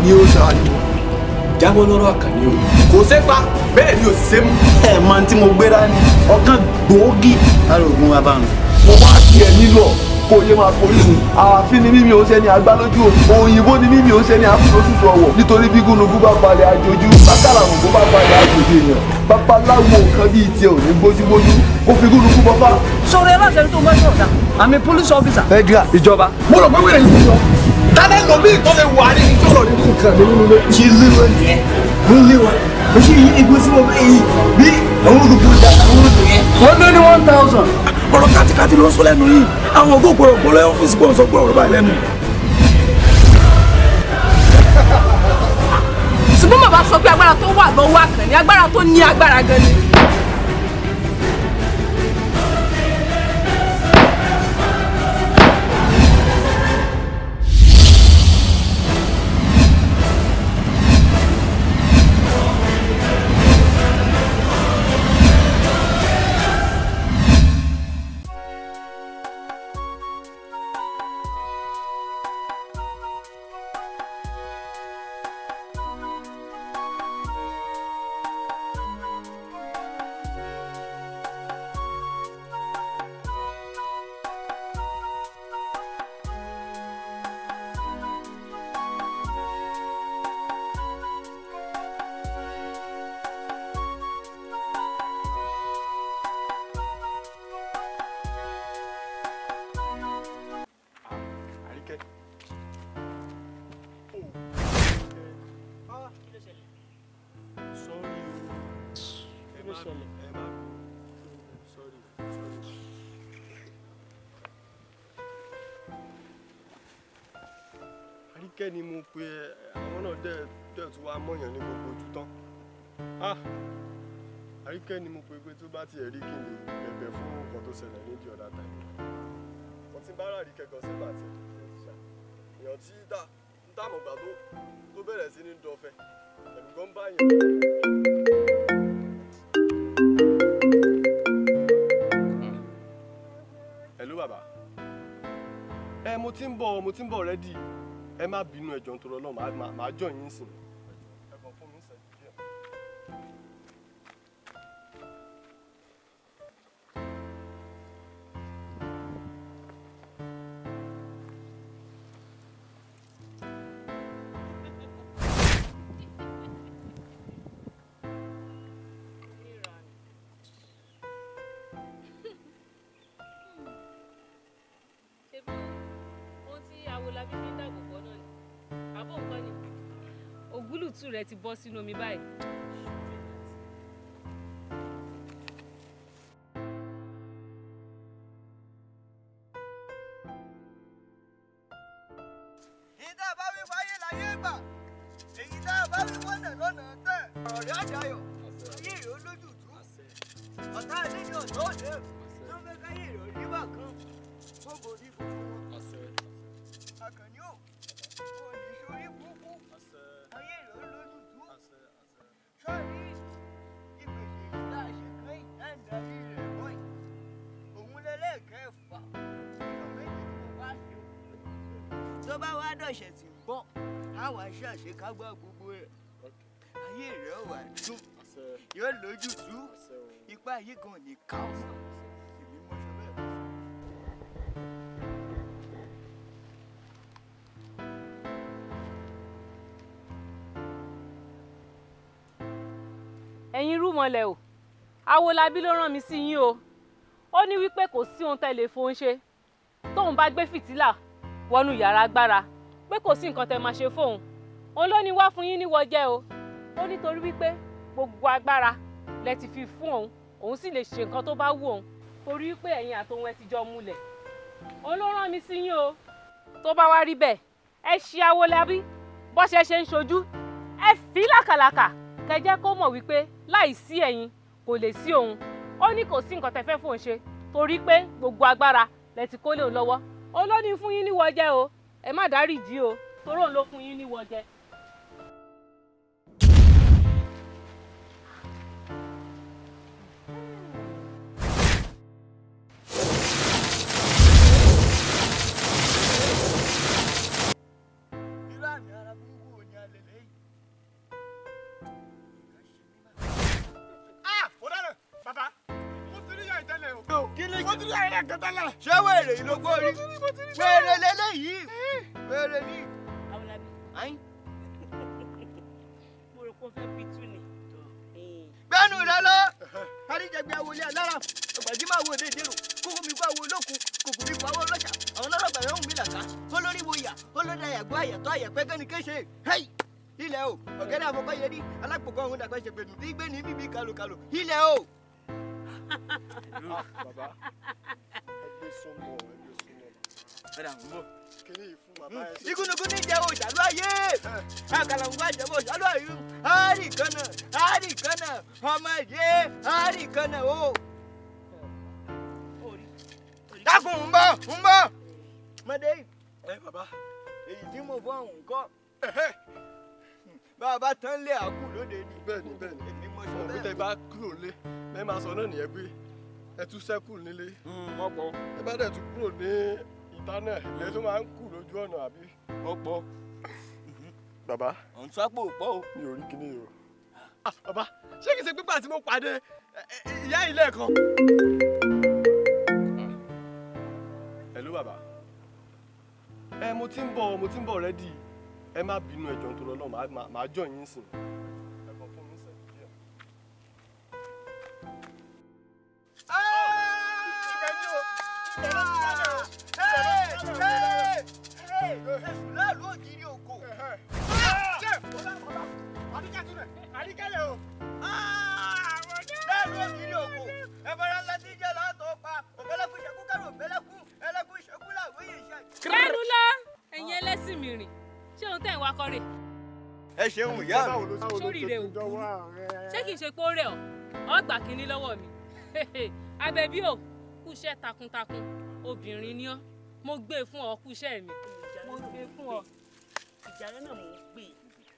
Àkànní ó sàánú jáwọ́ lọ́rọ̀ Àkànní o. Kò sépa bẹ́ẹ̀ ni ò sì sé mú. Ẹ mọ tí mo gbé dání ọ̀kan gbòógì lára ògùn wa bá nù. Mo wá kí ẹ nílò kó yé máa forí mi. Ààfin ni mímí ò ń ṣe ní agbálójú o. Òyìnbó ni mímí ò ń ṣe ní afúnlóṣùṣù ọwọ̀. Nítorí bí gúnugún bá balẹ̀ ajojú, bákàràmùgbó bá balẹ̀ ajojú èèyàn. Babaláwo kan bíi tiẹ̀ ò ní gbójúgbójú. Kó fi gúnugún bọ́fá. Sọ̀rọ̀ ẹ láti ẹni tó máa ń sọ̀rọ̀ dá. I'm a police officer. Federal. Ìjọba. Mo rò pé wíìrì ń sọ. Tálẹ́ lomi tó lè wà ní ìjọba nínú nǹkan mi nínú ilé. Kí léwọ́ nìyẹn? Mo léwọ́. Mo ṣe yí igbó tí mo fẹ́ yìí bí àwọn olùkọ́ dá àwọn olùkọ́ yẹn. Wọ́n lé ní 1000. Ọ̀rọ̀ kátikáti ló ń sọ lẹ́nu yìí. Àwọn ògbó gbọ̀rọ̀gbọ̀rọ̀ ọ́fíìsì gbọ̀rọ̀ sọ gbọ̀rọ̀ báyìí lẹ́nu. Ṣùgbọ́n bàbá sọ pé agbára tó wà lọ́wọ́ Àkànní, agbára tó ní agbára gan ni. Àríkẹ́ ni mo pe àwọn náà dẹ̀ tún wá mọ̀yàn ní gbogbo ojú tán. Àríkẹ́ ni mo pe pé tó bá tiẹ̀ rí kí n lè bẹ̀bẹ̀ fún nǹkan tó ṣẹlẹ̀ ní the other time. Mo ti bá Àríkẹ́ gan sígbà tí èèyàn tí dàmọ̀gbà tó bẹ̀rẹ̀ sí ní dọ̀fẹ́ ẹ̀rù gan bá yẹn. Hello bàbá. Ẹ mo ti ń bọ̀ ready. Ẹ má bínú ẹjọ́ nítorí Ọlọ́run màá jọ yín sìn. Ẹ kàn fún mi ìṣẹ́jú díẹ̀. Ṣé bí ohun tí Awolabi fi ń dáàbò bò náà ni? Àbó nǹkan ni ògúlùtù rẹ ti bọ́ sínú omi báyìí. Ìdá bá wí fáyé láyé gbà, èyí tá a bá wí wọ́nà lọ́nà tẹ̀. Ọ̀rọ̀ rẹ̀ àdáyọ̀, ayé rẹ̀ ó lójútùú. Ọ̀tá ilé ni ọ̀tá òde, tó fẹ́ káyé rẹ̀ rí bákan, kó borí gbogbo wọn. Àkànní ò, kò ní sórí burúkú, ayé rẹ̀ ó lójútùú. Sọ́ọ̀rí ìpèsè èyí tá a ṣe kẹ́yìn náà ń darí rẹ̀ bọ́ yìí. Òun lẹ́lẹ́kẹ̀ẹ́fà nínú méjì tí mo bá ṣe. Tó bá wá dọ̀ṣẹ̀ tí ń bọ̀, á wàá ṣàṣekágbá gbogbo rẹ̀. Ayé rẹ̀ ó wà dùn, yóò lójútùú, ipá ayé gan ò ní ká ọmọ. Èmi mo sọ bẹ́ẹ̀. Ẹ̀yin rúmọlẹ̀ o, Awolabi ló rán mi sí yín o. Ó ní wípé kò sí ohun tẹ́ lè fohùn ṣe. Tóun bá gbé fìtílà wọnú yàrá agbára pé kò sí nǹkan tẹ́ máa ṣe fóun. Òun ló ní wá fún yín níwọ jẹ́ o. Ó nítorí wípé gbogbo agbára lẹ ti fi fún òun, òun sì lè ṣe nǹkan tó bá wù òun torí wípé ẹ̀yin àtòun ẹ ti jọ múlẹ̀. Òun ló rán mi sí yín o. Tó bá wá rí bẹ́ẹ̀, ẹ ṣe Awolabi bọ́ṣẹ́ ṣe ń ṣojú, ẹ fi làkàlàkà kẹ́ jẹ́ kó mọ̀ wípé láì sí ẹ̀yin kò lè sí òun. Ó ní kò sí nǹkan tẹ́ fẹ́ fóun ṣe torí pé gbogbo agbára lẹ ti kó lé òun lọ́wọ́. Òun ló ní fún yín níwọ jẹ́ o. Ẹ má dáríjì o torí òun ló fún yín níwọ jẹ́. Irú àmì ara burúkú wo ni a lè Mo ti rí àyè kẹta lẹ. Ṣé wèrè yìí ló gbórí? Wèrè lélẹ́yìí. Wèrè ni. Awolabi. Ayin. Mo rò pé o fẹ́ pitú ni. Gbẹ́nu rẹ lọ. Àríjẹgbẹ awolé alára. Ọgbàdì máa wo òde ìdérò. Kókó mi kó awo olókun. Kòkò mi kó awo ọlọ́ṣà. Àwọn ọlọ́rọ̀ gbàgbé ọ̀hún mi làkà. Olórí wo yà? Olórí àyàgbọ́ àyàtọ̀ àyàpẹ́ kẹ́ni kéṣe. Hey! Ilẹ̀ o, ọ̀gẹ́dẹ́ àfọkọ́yẹrí, alápòkọ́ ọ̀hún dàgbà ṣègbèdù tí gbé ní bíbí kàlòkàlò. Ilẹ̀ o. Bàbá, ẹ gbé súnmọ́, ẹ gbé súnmọ́. Kìnní yìí fún bàbá ẹ. Igúnnugún ní jẹ́ òṣàlú ayé. Àkàlàǹgbà jẹ́ òṣàlú ayé. Àárì kanna, àárì kanna, ọmọ yé, àárì kanna o. Dákun ń bọ̀, ń bọ̀. Mọ̀dé. Ẹ bàbá. Èyí tí mo fọ́ ọ̀hún kọ́. Bàbá tán lé àkú lóde ni. Bẹ́ẹ̀ni bẹ́ẹ̀ni. Èmi mo sọ Mo bẹ́ẹ̀. tẹ bá kúrò lé, mẹ máa sọ náà nìyẹn pé ẹ tún sẹ́kù nílé. Ọ̀pọ̀. Ẹ bá dẹ̀ tún kúrò ní ìta náà, ilẹ̀ tó máa ń kù lójú ọ̀nà àbí. Ọ̀pọ̀. Bàbá. Ọ̀n sápò pọ̀ o. Mi ò rí kinní yìí o. Bàbá, ṣé kìí ṣe pípa tí mo pàdé ìyá yìí lẹ́ẹ̀kan? Hello bàbá. Ẹ mo ti ń bọ̀ ready. Ẹ má bínú ẹjọ́ nítorí Ọlọ́run, màá jọ yín sìn. Ẹ kàn fún mi sẹ́yìn díẹ̀. Ẹ̀sùn láàlú ògiri òkò. Láàlú ògiri òkò. Ẹ̀fọ́nrán ńlá tí jẹ́ lọ́tọ̀ pa. Òbẹ́lẹ́kùn ṣekú kárò òbẹ́lẹ́kùn. Ẹlẹ́kùn ṣekú làwé yìí ṣe. Lẹ́nu lọ, ẹ̀yin ẹlẹ́sìn mi rìn. Ṣé ohun tẹ̀ ń wakọ̀ rè? Ẹ ṣeun ìyá mi. Sórí rẹ̀ ò burú. Ṣé kìí ṣe pé ó rẹ̀ ọ́? Ọ gbà kínní lọ́wọ́ mi. Abẹ́bí o, kú iṣẹ́ takuntakun. Obìnrin ni ọ́. Mo gbé e fún ọ, kú iṣẹ́ mi. Mo gbé e fún ọ. Ìjà rẹ náà mò ń gbé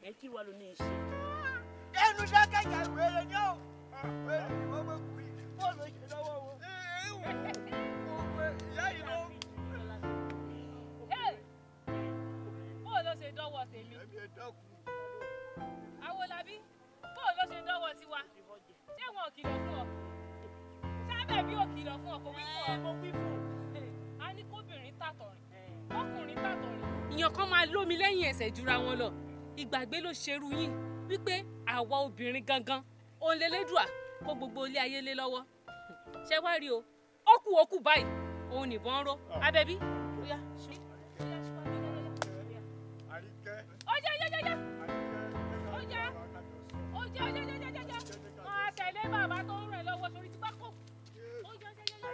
ẹ kí wàá ló ní í ṣe. Ẹnu dákẹ́jà wèrè ni ó. Wèrè ni wọ́n mọ̀ kú yìí. Bọ́ọ̀lù ṣe lọ́wọ́ wọn. Ìyá yìí ló. Bóò ló ṣe dọ́wọ́ tèmi? Awolabi, bóò ló ṣe dọ́wọ́ tiwa? Ṣé wọn ò kìlọ̀ fún ọ? Sábẹ̀bí ò kìlọ̀ fún ọ, kò wí fún ọ? Mo wí fún un. A ní kóbìnrin tàtọ̀rìn, kọkùnrin tàtọ̀rìn. Ìyàn kan máa lómi lẹ́yìn ẹsẹ̀ jura wọn lọ. Ìgbàgbé ló ṣerú yín wípé àwa obìnrin gangan òun lélẹ́dùà kó gbogbo ilé ayé lé lọ́wọ́. Ṣé wá rí o? Ó kù ó kù báyìí, òun nìbọn ń ró. Abẹ́bí, ó yá, ṣú. Ó yá, yá, yá, yá. Ó yá. Ó yá, yá, yá, yá, yá. Máa tẹ̀lé bàbá tó ń rìn lọ́wọ́ sórí tí bá kò. Ó yá, yá, yá, yá.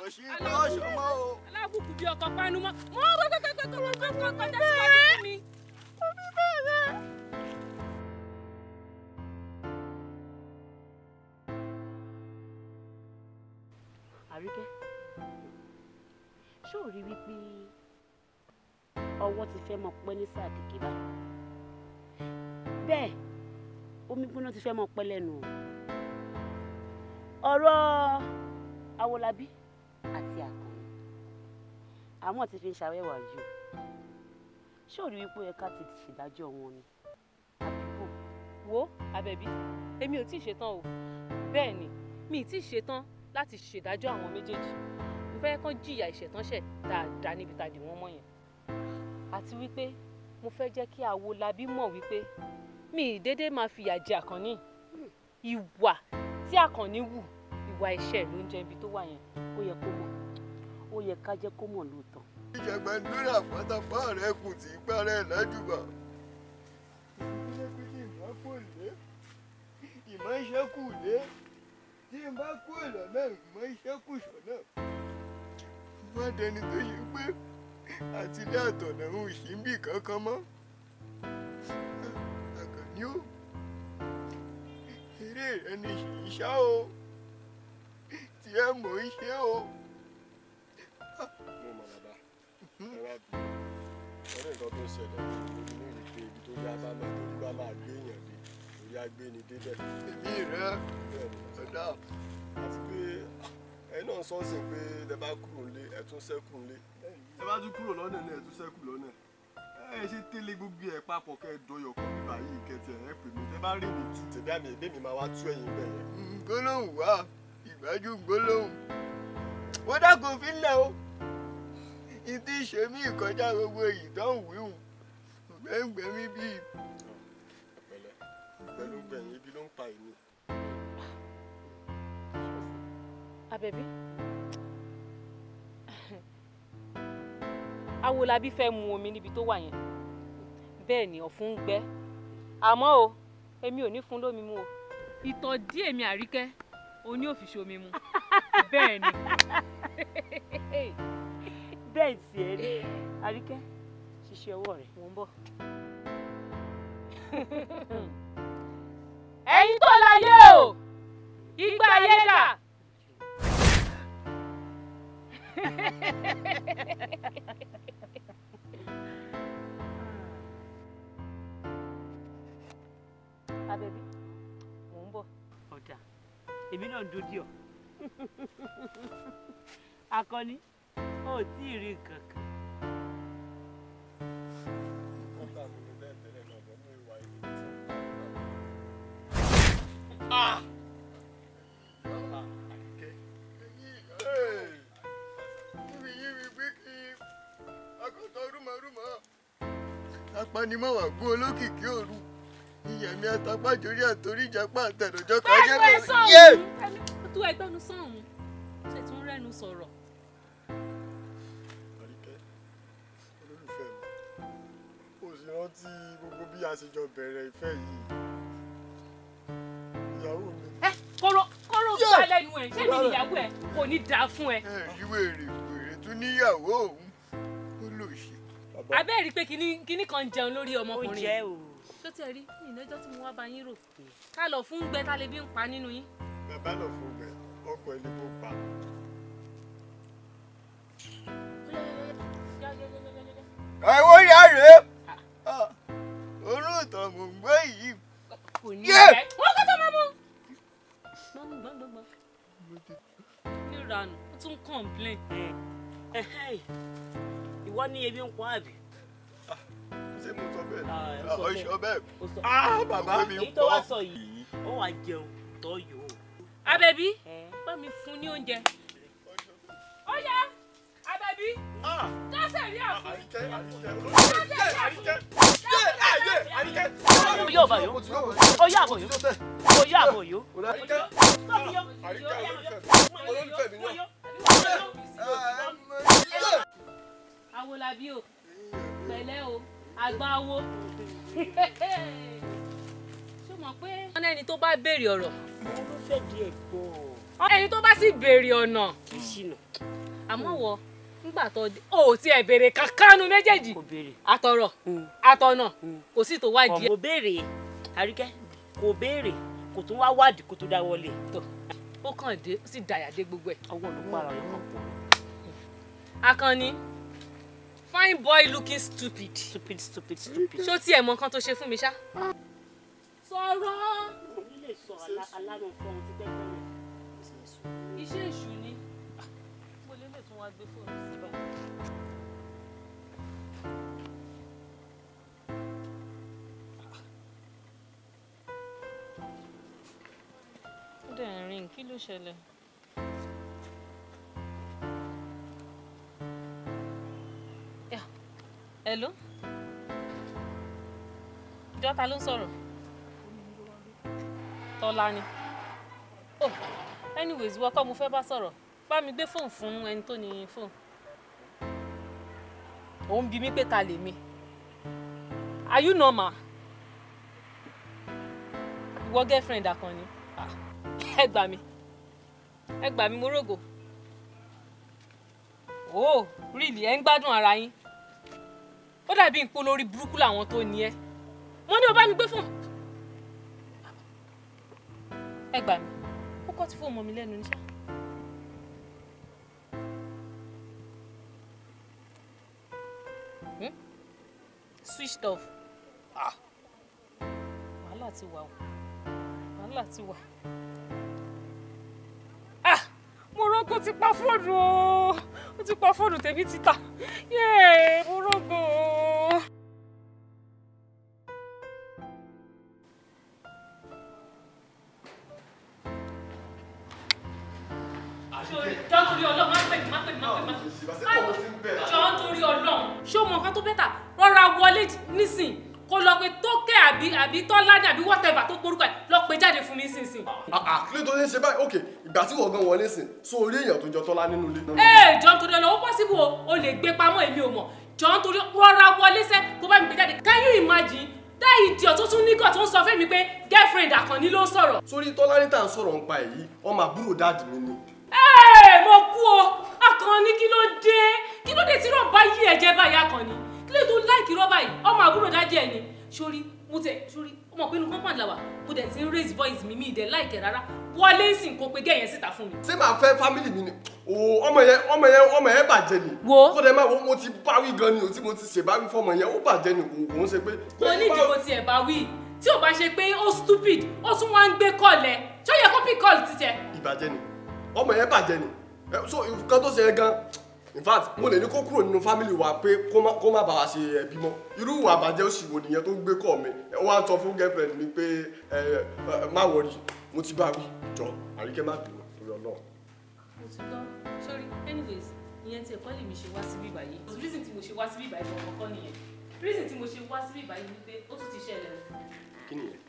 Òṣì tó ṣọmọ o. Alábùkù bí ọkọ̀ panu mọ́. Mọ́ kọ́kọ́kọ́kọ́ kọjá síwájú fún mi. Àríkẹ́, ṣé ò rí wípé ọwọ́ ti fẹ́ mọ pẹ́ ní sáà kékeré báyìí? Bẹ́ẹ̀ omi gbóná ti fẹ́ mọ pẹ́ lẹ́nu o. Ọ̀rọ̀ Awolabi àti Àkànní àwọn ti fi ń ṣàwẹ́wà jù. Ṣé ò rí wípé ẹ̀ka ti ṣèdájọ́ wọn ni? Àbíkò. Wo Àbẹ̀bí, èmi ò tíì ṣetán o. Bẹ́ẹ̀ ni, mi ì tíì ṣetán láti ṣèdájọ́ àwọn méjèèjì. Mo fẹ́ kán jìyà ìṣẹ̀tánṣẹ̀ dáadáa níbi tá a dì wọ́n mọ́ yẹn. Àti wípé mo fẹ́ jẹ́ kí Awolabi mọ̀ wípé mi ì dédé máa fìyà jẹ Àkànní. Ìwà tí Àkànní wù, ìwà ẹ̀ṣẹ̀ ló ń jẹ ibi tó wà yẹn. Ó yẹ kó mọ̀, ó yẹ ká jẹ́ kó mọ̀ lóòótọ́. Ìjàgbá lórí àpátápá rẹ̀ kù tí í parẹ́ lájúbà. Ìmọ̀ iṣẹ́ kù lé. Tí n bá kú ìlọ́nà, ìmọ̀ iṣẹ́ kù sọ́nà. Má dẹni tó ṣe pé àti ilé àtọ̀nà ń ṣì ń bì kankan mọ́. Àkànní o, eré rẹ ni ṣì ń ṣá o, tí ẹ mọ̀ ń ṣe o. Mo mọ̀ bàbá, ẹ má bínú. Ọ̀rẹ́ nǹkan tó ń ṣẹlẹ̀ ní ibi ní ìlú pé ibi tó yá bá máa torí bá máa gbé èèyàn dé, orí á gbé ni débẹ̀. Èmi rẹ ọ̀dà. Àti pé ẹ náà sọ sí pé tẹ bá kúrò nílé, ẹ tún ṣẹ́kù nílé. Ẹ bá tún kúrò lọ́nà náà, ẹ tún ṣẹ́kù lọ́nà. Ẹ ṣe tẹ́lẹ̀ gbogbo ẹ̀ papọ̀ kẹ́ ẹ dọyọ̀ kan bíbá yìí kẹtì ẹ̀ pè mí tẹ́ bá rí mi tú tẹ̀bí àmì ẹ̀bí mi máa wá tú ẹ̀yìn bẹ́ẹ̀ yẹn. Gbólóhùn wá ìgbájú gbólóhùn. Wọ́n dákun fílẹ̀ o. Ìdí ìṣe mí ìkọjá gbogbo èyí tó ń wíwùn. Gbẹ̀ngbẹ̀ mi bíi. Pẹ̀lẹ́ pẹ̀lú gbẹ̀yìn ibi ló ń pa èmi. Àbẹ̀bí. Awolabi fẹ́ mu omi níbi tó wà yẹn. Bẹ́ẹ̀ ni ọ̀fun ń gbẹ. Àmọ́ o, èmi ò ní fún lómi mu o. Ìtọ̀ dí èmi Àríkẹ́, òun ni ò fi ṣomi mu. Bẹ́ẹ̀ ni. Bẹ́ẹ̀ sì ẹ rí. Àríkẹ́, ṣiṣẹ́ ọwọ́ rẹ̀. Mò ń bọ̀. Ẹ̀yin tó láyé o, ìgbà ayé dà. Àbẹ̀bí, mò ń bọ̀. Ọ̀dà, èmi náà ń dúdú ọ̀. Akọni, o ò tí ì rí nǹkan kan. Ah! Apanimọ̀wà gbó olókìkí òru ìyẹ̀mí àtàpàjórí àtòríjàpá àtẹ̀rọ̀jọ́ kájẹ́ Ẹnu ẹ sọ̀hún, tó ẹgbẹ́nu sọ̀hún, ṣe tún rẹ́nu sọ̀rọ̀. Àríkẹ́, olólùfẹ́ mi, o sì rántí gbogbo bí a ṣe jọ bẹ̀rẹ̀ ìfẹ́ yìí. Ìyàwó mi. Ẹ kóró kóró gbá lẹ́nu ẹ̀, ṣé mi nìyàwó ẹ̀ kò ní dáa fún ẹ. Ẹ rí wèrè wèrè tún níyàwó òun, ó lò ṣe. Abẹ́ rí pé kinní kan jẹun lórí ọmọkùnrin. Ó jẹ́ o. Ṣó tí ẹ rí ìnájọ́ tí mo wá bá yín rò ká lọ fún gbẹ tá lè bí ń pa nínú yín. Bàbá lọ fún gbẹ ọkọ ilé kó pa. Ẹ̀wọ́ yà rèé, olóòótọ́ mò ń gbé yìí. Kò ní ẹ wọ́n kọ́ tó máa mú. Gbọ́ngbọ́ngbọ́ngbọ́n. Níranù, ó tún complain. Ìwọ ní ebi ń pa àbí? Ṣé mo sọ bẹ́ẹ̀? Ọ sọ bẹ́ẹ̀. Ah bàbá. Èyí tó wá sọ yìí, ó wàá jẹun tó yòó. Àbẹ̀bí, bá mi fún ní oúnjẹ. Ó yá, Àbẹ̀bí, dásẹ̀ rí àfún. Àríkẹ́, Àríkẹ́, Àríkẹ́, Àríkẹ́, Àríkẹ́. Ó yóò bọ̀ yó. Ó yóò àbọ̀ yó. Ó yóò àbọ̀ yó. Àríkẹ́, Àríkẹ́, olólùfẹ́ mi náà. Awolabi o, pẹ̀lẹ́ o, àgbà wo. Ṣé o mọ̀ pé wọ́n ní ẹni tó bá béèrè ọ̀rọ̀? Mo ló fẹ́ di ẹ̀gbọ́n. Ẹni tó bá sì béèrè ọ̀nà. Kì í ṣìnà. Àmọ́ wọ, nígbà tó dé, o ò tiẹ̀ béèrè kankan nu méjèèjì. Kò béèrè. Àtọ̀rọ̀, àtọ̀nà, kò sí tó wá di. Kò béèrè, Àríkẹ́, kò béèrè, kò tún wá wádìí kó tó dá wọlé. Ó kàn dé, ó sì dàyà dé gbogbo ẹ̀. Ọwọ́ ló pààrọ̀ rẹ̀ kàn pọ̀. Akànní, fine boy looking stupid. Stupid, stupid, stupid. Ṣó tiẹ̀ mọ nǹkan tó ṣe fún mi ṣá? Sọ̀rọ̀. Mo ní lè sọ alánà fún ohun tí gbẹ́gbẹ́ rẹ̀. Iṣẹ́ èṣù ni. Mo lè lè tún wá gbé fóònù sí báyìí. Ó dẹ̀ ń rìn, kí ló ṣẹlẹ̀? Hello? Jọ́ta ló ń sọ̀rọ̀? Tọ́lá ni. Oh, anyways, wọ́n kọ́ mo fẹ́ bá sọ̀rọ̀. Bá mi gbé fóònù fún ẹni tó ní fóònù. Òun bi mí pé ta lèmi. Are you normal? Ìwọ girlfriend Àkànní. Ẹ gbà mí. Ẹ gbà mí, mo rògò. Oh, really? Ẹ ń gbádùn ara yín. Ó dàbí nǹkan lórí burúkú làwọn tó ní ẹ. Mo ní o bá mi gbé fóònù. Ẹ gbà mí. Ó kọ́ ti fóònù mọ́ mi lẹ́nu níṣà. Switched off. Ah. Wàhálà ti wà o. Wàhálà ti wà. Ah! Mo rógó ti pa fóònù o. Ó ti pa fóònù tèmi ti ta. Yéè! Mo rógó o. Jọ torí Ọlọ́run, má pè mí, má pè mí, má pè mí. Jọ torí Ọlọ́run. Ṣé o mọ nǹkan tó bẹ́tà? Rọra wọlé nísìn kó lọ pé Tókẹ́ àbí Tọ́ládé àbí whatever tó porúkọ ẹ̀ lọ pé jáde fún mi nísinsìn. Kí ló tó ń ṣe báyìí? Ok, ìgbà tí wọ́n gan wọlé sìn, so orí èèyàn tó jọ Tọ́lá nínú ilé. Ee, jọ torí Ọlọ́run, ó possible o, o lè gbé pamọ́ èmi ò mọ̀. Jọ torí rọra wọlé sẹ́ kó bá mi gbé jáde. Can you imagine? That idiot tó tún nígọ̀ tó ń sọ fún mi pé girlfriend Àkànní ló ń sọ̀rọ̀. Sórí Tọ́lá ní tá à ń sọ̀rọ̀ nípa èyí, ọmọ àbúrò dáàdì mi ni. Ẹ́ẹ̀, mo kú o, Àkànní kí ló dé? Kí ló dé tí rọ́bà yí ẹ̀jẹ̀ báyìí Àkànní? Kí ló tó láìkí rọ́bà yìí? Ọmọ àbúrò dáàdì ẹ̀ ni. Sórí, mo tẹ̀ sórí, ó mọ̀ pé inú compound la wà, mo dẹ̀ ti ń raise voice mi, mi ì dẹ̀ láìkẹ̀ rárá. Wọlé sìn kó pe gẹ̀yẹn síta fún mi. Ṣé màá fẹ́ family mi ni? O ọmọ yẹn bàjẹ́ ni. Wo. Kó dẹ̀ máa wo mo ti báwí gan ni o tí mo ti ṣèbáwí fọmọ yẹn ó bàjẹ́ ni kò ń ṣe pé. Kò ní ìdìbò tiẹ̀ bá wí. Tí ò bá ṣe pé ó stupid, ó tún wá ń gbé kọ́ọ̀lẹ̀. Ṣé ó yẹ kó pick call títẹ? Ìbàjẹ́ ni. Ọmọ yẹn bàjẹ́ ni. So nǹkan tó ṣe yẹn gan. In fact, mo lè ní kó kúrò nínú family wa pé kó má bá wa ṣe ẹbí mọ́. Irú ìwà àbàjẹ́ òṣì wo nìyẹn tó ń gbé kọ́ mi. Ó wá sọ fún girlfriend mi pé má wọrí, mo ti bá wí. Jọ, Àríkẹ́ má bínú torí Ọlọ́run. Mo ti gbọ́. Sorry, anyways, ìyẹn tí ẹ̀kọ́ lèmi ṣe wá síbí báyìí. Reason tí mo ṣe wá síbí báyìí gan kọ́ nìyẹn. Reason tí mo ṣe wá síbí báyìí ni pé ó tún ti ṣẹlẹ̀ o. Kí nìyẹn?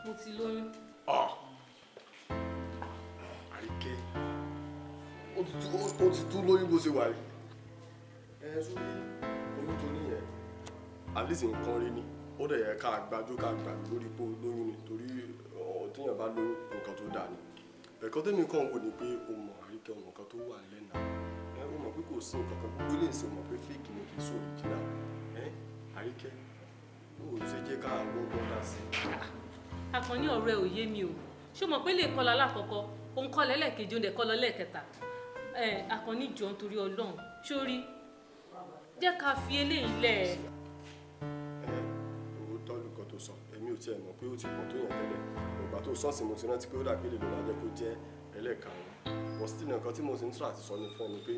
Mo ti lóyún. Àríkẹ́, ó ti tún lóyún bó ṣe wà yìí. Ẹ sórí oyún tó níyẹn, at least nǹkan rí ni. Ó dẹ̀ yẹ ká gbájú ká gbà lórí pé ó lóyún ni torí téèyàn bá lóyún nǹkan tó dáa ni. Ẹ̀kọ́ tẹ́mi kàn wò ni pé o mọ̀ Àríkẹ́ ọmọ kan tó wà lẹ́nà. Ẹ o mọ̀ pé kò sí nǹkan kan gbogbo ilé ìsìn mọ̀ pé fake ni kì í sọ original. Ẹ Àríkẹ́, ó ṣe jẹ́ ká wọ́gbọ́n dá sí i. Àkànní ọ̀rẹ́ ò yé mi o. Ṣé o mọ̀ pé lè kọlà lákọ̀ọ́kọ́, òun kọlà ẹlẹ́ẹ̀kejì, òun dẹ̀ kọlà ẹlẹ́ẹ̀kẹta. Ẹ Àkànní jọ nítorí Ọlọ́run. Sórí, jẹ́ ká fi eléyìí lẹ̀. Ẹ òótọ́ lùkọ́ tó sọ, èmi ò tiẹ̀ mọ̀ pé ó ti pọ̀ tó yàn tẹ́lẹ̀. Ìgbà tó sọ́ọ̀sì mo ti rántí pé ó dàbí lè ló máa jẹ́ kó jẹ́ ẹlẹ́ẹ̀karùn-ún. But still nǹkan tí mo sì ń try àti sọ ní fún ẹ ni pé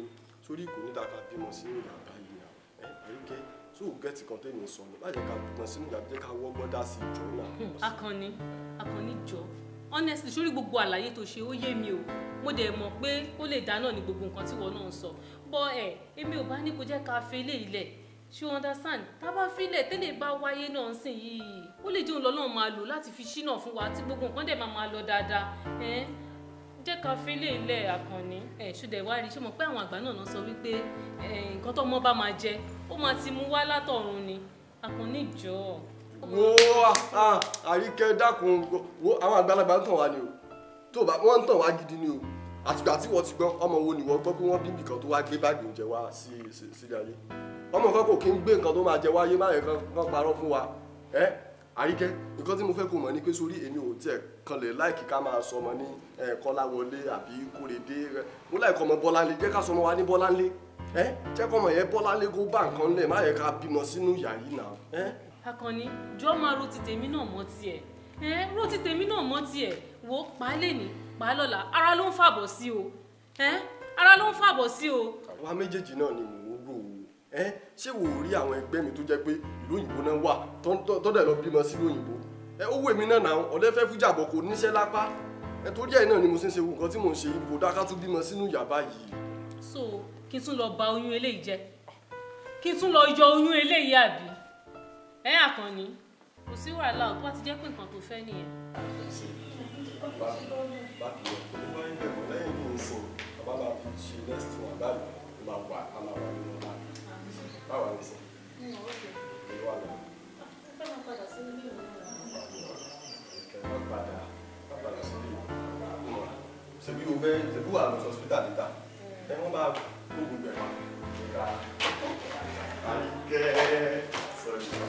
sórí kò ní dáa ká bímọ sínú ìyá báyìí náà. Ẹ Àríkẹ́, tó o gẹ́tì kan tẹ́mi sọ ni, má jẹ́ ká bímọ sínú ìyá, jẹ́ ká wọ́gbọ́n dá sí ìjọ náà. Àkànní, Àkànní jọ. Honestly, sórí gbogbo àlàyé tó ṣe ó yé mi o. Mo dẹ̀ mọ̀ pé ó lè dáná ní gbogbo nǹkan tí ìwọ náà ń sọ. But ẹ, èmi ò bá ní kó jẹ́ ká fi eléyìí lẹ̀. Ṣé o understand? Tá bá filẹ̀ tẹ́lẹ̀ bá wáyé náà ń sìn yìí. Ó lè jẹ́ òun lọ́lọ́run máa lò láti fi ṣínà fún wa tí gbogbo nǹkan dẹ̀ máa máa lọ dáadáa. Ẹ jẹ́ ká fi eléyìí lẹ̀ Àkànní. Ẹ ṣó dẹ̀ wá rí, ṣó mọ̀ pé àwọn àgbà náà sọ wípé nǹkan tọ́mọ bá máa jẹ, ó máa ti mú wá látọ̀run ni. Àkànní jọ̀ọ́. Wo Àríkẹ́ dákun, wo àwọn àgbàlagbà ń tàn wá ni o. Tó bá wọ́n ń tàn wá gidi ni o. Àtìgbà tí wọ́n ti gbọ́, ọmọ wo ni wọ́n gbọ́ pé wọ́n bí nìkan tó wá gbé báàgì oúnjẹ wá sí sílé ayé. Ọmọ kan kò kí ń gbé nǹkan tó máa jẹ wáyé má yẹ kán parọ́ fún wa. Ẹ Àríkẹ́, nǹkan tí mo fẹ́ kó mọ̀ ni pé sórí èmi ò tiẹ̀ kanlẹ̀ láìkí ká máa sọ ọmọ ní Kọ́láwọlé àbí Kóredé. Mo láìkọ́ ọmọ Bọ́láńlé, jẹ́ ká sọ ọmọ wa ní Bọ́láńlé. Ẹ jẹ́ kọ́ ọmọ yẹn Bọ́láńlé kó bá nǹkan lẹ̀, má yẹ ká bímọ sínú ìyá yìí náà. Ẹ Àkànní, jọ̀ọ́ máa ro ti tèmi náà mọ́ tiẹ̀. Ẹ ro ti tèmi náà mọ́ tiẹ̀. Wo pa á lẹ́ni, pa á lọ́la, ara ló ń fàbọ̀ sí o. Ẹ ara ló ń fàbọ̀ sí o. Àwa méjèèjì náà ni mò ń rò ó. Ẹ ṣé wò ó rí àwọn ẹgbẹ́ mi tó jẹ́ pé ìlú òyìnbó náà wà tó dẹ̀ lọ bímọ sílùú òyìnbó. Ẹ ó wù èmi náà náà, ọ̀lẹ fẹ́ fújàbọ̀ kò níṣẹ́ lápá. Ẹ torí ẹ̀ náà ni mo ṣe ń ṣe nǹkan tí mò ń ṣe yìí, kò dáa ká tún bímọ sínú ìyà báyìí. So kí n tún lọ ba oyún eléyìí jẹ́, kí n tún lọ yọ oyún eléyìí àbí? Ẹ Àkànní, kò sí wàhálà o, tó bá ti jẹ́ pé nǹkan tó fẹ́ nìyẹn. Ṣebí o fẹ́ ṣebí wà lọ sí hospital níta ẹ wọ́n máa kó gbogbo ẹ̀ wá. Àríkẹ́ sọ̀rọ̀.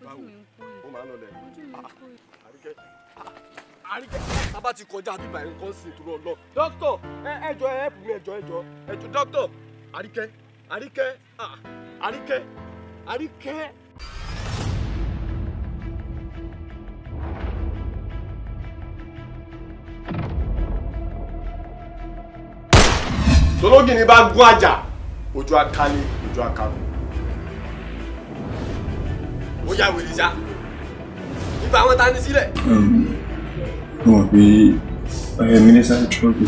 Báwo ó máa ń lọlẹ̀? Àríkẹ́ Àríkẹ́ tábà ti kọjá bíbá ẹ̀ nǹkan sì dúró lọ. Dókítà ẹ jọ̀ọ́ ẹ help mi ẹ jọ̀ọ́ ẹ jọ̀ọ́ ẹ jọ̀ọ́ dókítà Àríkẹ́ Àríkẹ́ Àríkẹ́ Àríkẹ́. Tológìní bá gún àjà ojú akálé ojú akálù. Ó yà wèrè ṣá nípa àwọn tani sílẹ̀. Mo mọ̀ pé ayọ̀ mi ní sáré trọ́bù.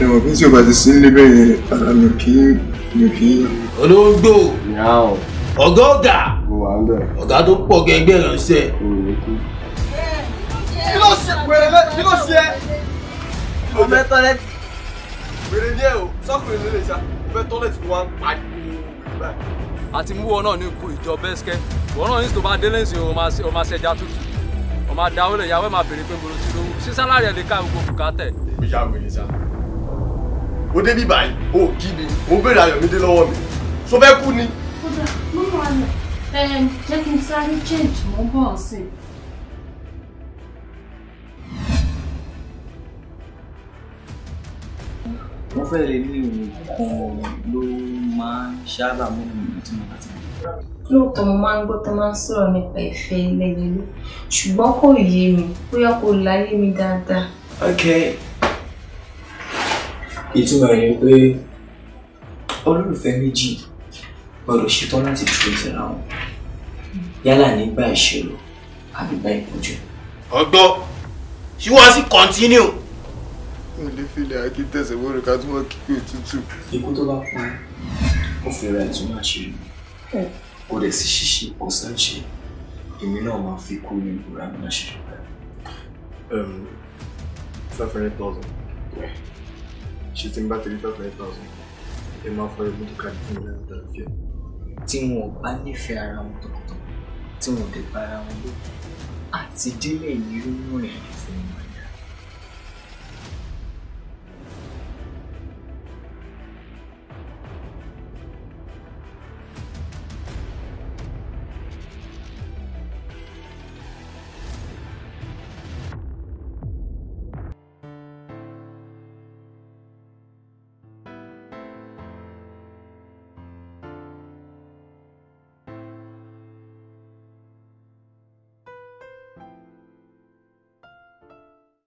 Ẹ mọ̀ pé tí o bá ti sí nílé bẹ́ẹ̀ yẹn ara mi kì í yá. Olóńgbò ọ̀gá ọ̀gá ọ̀gá tó pọ̀ gẹ́gẹ́ ránṣẹ́. Kí ló ṣe wèrè lẹ kí ló ṣe ẹ́? Ọmọ ẹ tọ́lẹ́tì. Wèrè ní ẹ o sọkùnrin lè lè ṣá ọmọ ẹ tọ́lẹ́tì ló wá ń pariwo wèrè báyìí. Àti mú wọn náà ní ikú ìjọ bẹ́sikẹ́ wọn náà ní tó bá délé ńsìn o máa ṣẹja tútù o máa dáwọ́ lè yàwó ẹ̀ máa béèrè pé mo ti lówó sí sálárì ẹ̀ lè ká gbogbo bùkátẹ̀. Ó yà wèrè ṣá o dé bí báyìí o kí mi o béèrè Ayọ̀mídé lọ́wọ́ mi ṣó fẹ́ kú ni. Kódà mo wà lọ jẹ́ kí n sáré change mọ́ bọ̀ sí i. Wọ́n fẹ́ lè ní òun kan ló máa ń sábà mú mi tí mo bá ti mọ̀. Lóòótọ́ mo máa ń gbọ́ tó máa ń sọ̀rọ̀ nípa ìfẹ́ ẹlẹ́yẹlé ṣùgbọ́n kò yé mi bóyá kò láyé mi dáadáa. Ok, ìtumọ̀ rẹ̀ ni pé olólùfẹ́ méjì gbọ́dọ̀ ṣetán láti dúró tẹ̀ra wọn yálà nígbà ìṣòro àbí ìgbà ìpọ́njú. Ọgbọ́n ṣé wọ́n sì continue. Mo lè filẹ̀ akí tẹ̀sẹ̀ wọ́n ká tún wọ́n kíkó òtútù. Ikú tó bá pa ó fi ra ìtumọ̀ àṣírí kò dẹ̀ sí ṣíṣe kò sáǹṣe èmi náà máa fi kú ní ìbúra mi láṣìírí. 500,000. Ṣé tí n bá ti rí 500,000 ẹ máa fọ ẹbí káàdì fún mi láti àlàáfíà. Tí wọn ò bá nífẹ̀ẹ́ ara wọn tọkàntọkàn tí wọn ò dẹ̀ bá ara wọn lò àti délé ìrírí mú ìrìn àjò fún wọn.